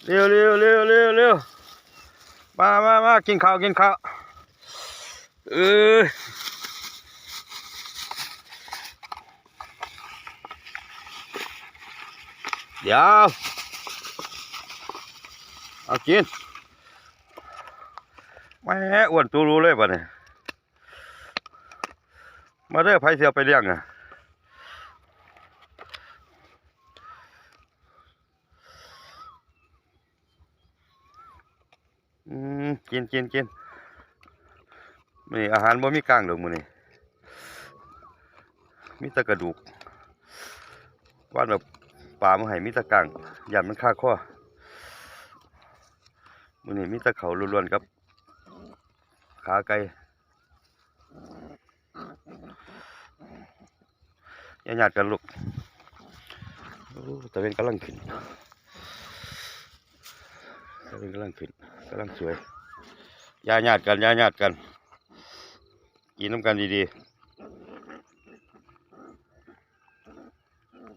ເລັວໆໆໆໆ ມາ ມາ ມາ ກິນເຂົ້າ ກິນເຂົ້າ ເອີ ດຽວ ເອົາກິນ ແໝ ອ້ວນຕູລູເລີຍບາດນີ້ ມາເດີ ໃຜຊິເອົາໄປລ້ຽງອະ? ອືມ ກິນ ກິນ ກິນ ມື້ນີ້ອາຫານບໍ່ມີກ້າງດອກ ມື້ນີ້ມີແຕ່ກະດູກ ວານເອົາປາມາໃຫ້ ມີແຕ່ກ້າງ ຢ້ານມັນຄາຄໍ ມື້ນີ້ມີແຕ່ເຂົ້າລ້ວນໆກັບ ຂາໄກ່ ຢ່າຍາດກັນລູກ ໂອ້ ຕາເວັນກຳລັງຂຶ້ນ ຕາເວັນກຳລັງຂຶ້ນ ກຳລັງສວຍ ຢ່າຍາດກັນ ຢ່າຍາດກັນ ກິນນຳກັນດີໆ.